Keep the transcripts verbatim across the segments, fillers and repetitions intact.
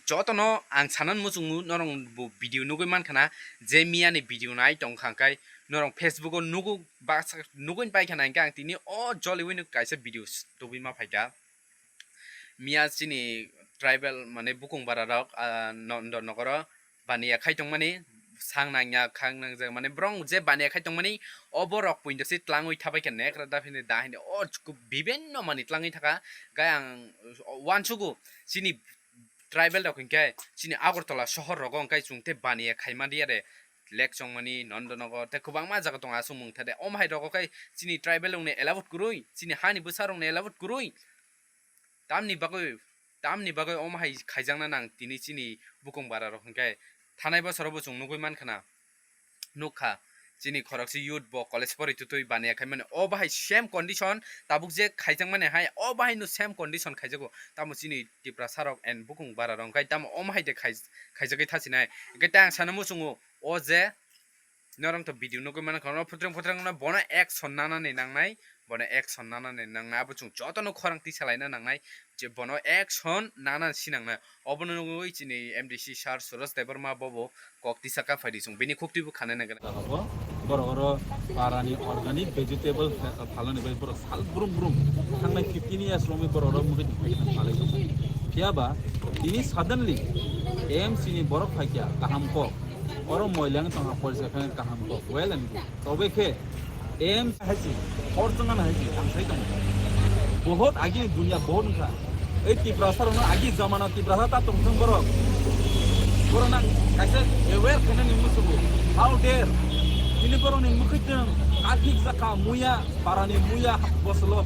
Jotono ang sanan muchungo norok bo video nugui mankha na, je miya ni video nai tongkha hwnkhe norok Facebook o nugu baksa nugui paikha na, hwnkhe ang tini o joliwi no kaisa video tubui ma phaikha. Miya chini tribal mane bukung bara rok, ah, no-, no-, nogoro baniya khai tongmani, sang nangya, khang nangjak, mane borok je baniya khai tongmani, o borok puinto se tlangwi thabai khe nekra da phini da hini o chuku bibinno mani tlangwi thaka. Gai ang uansugo chini tribal rok hinkhe chini Agartala sohor rogo hwnkhe chwng tei baniya khaima diya de, lek chongmani, Nondonogor tei kwbangma jaga tongo aswk mung thade. Omo hai rogo khe chini tribal rokni allowed kwrwi, chini hani bwsa rokni allowed kwrwi. Tamni bagwi, tamni bagwi omo hai khaijakna nang tini chini bukung bara rok hinkhe thanai bosoro bo chwng nugui mankha na. Nukha chini khoroksa youth bo college pori tutui baniya khai mani, o bahai same condition tabuk je khaijakmani hai, o bahai no same condition khaijago. Tamo chini Tiprasa rok and bukung bara rok hinkhe tamo omo hai de khai-, khaijagwi thasinai. Hinkhe tei ang sana muchungo o je norok to video nugui mano, kono phutreng phutreng no bono action nanani nangnai, bono action nanani nangnai, abo chwng jotono khorang tisalaina nangnai, je bono action nana sinangnai. Obono nugui chini M D C sir Suraj Debbarma bobo kok tisaka phaidi chwng bini khuk twibo khanai nangkhe. Abo borok oro parani organic vegetable phalani bai borok sal brum brum thangnai fifteen years romwi borok oro mugwi tongphai kha phalai tongkha. Phiyaba tini suddenly A M C ni borok phaikha kaham kok. Oro moilang tongkha, porisa khe kaham kok, well and good. Tobe khe A M C hai se, hor chwngna hai se, ang sai tongo. Bohot agi ni dunia bohot wngkha. Ei Tiprasa rokno agi jamana Tiprasa ta tongthung borok. Borok nang kaisa aware khaina ni musugo. How dare? Ini borok ni mukhitwng aphik jakha, muya, parani muya, bosolo,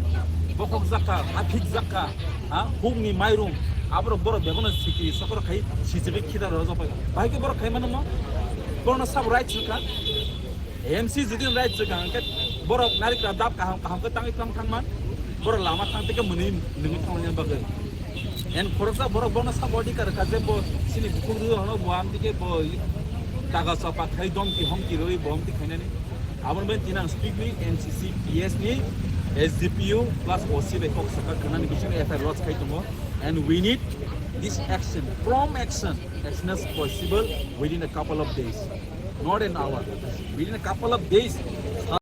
bokhok jakha, aphik jakha. Ha, hukni mairum, aborok borok bebono sikiri sokoro khai sichigwi khita rojak pai. Bahai khe borok khai mano mo? Borokno sabo right swkha. M C jodi right swkha hwnkhe borok narikra dap kaham kaham khe tangwi tang thangman. Borok lama thang teke mwnwi nungwi thangna bagwi. En khoroksa borok bono sabo adhikar kha je bo chini bukhuk rw hono bo amtike bo taga chapa khai domki homki rwi bo amtike khainani. Aboni bagwi tini ang strictly M C C P S ni S D P O plus O C bai kok saka khanani bisingo F I R lodge khai tongo, and we need this action, prompt action, as soon as possible, within a couple of days, not an hour, within a couple of days.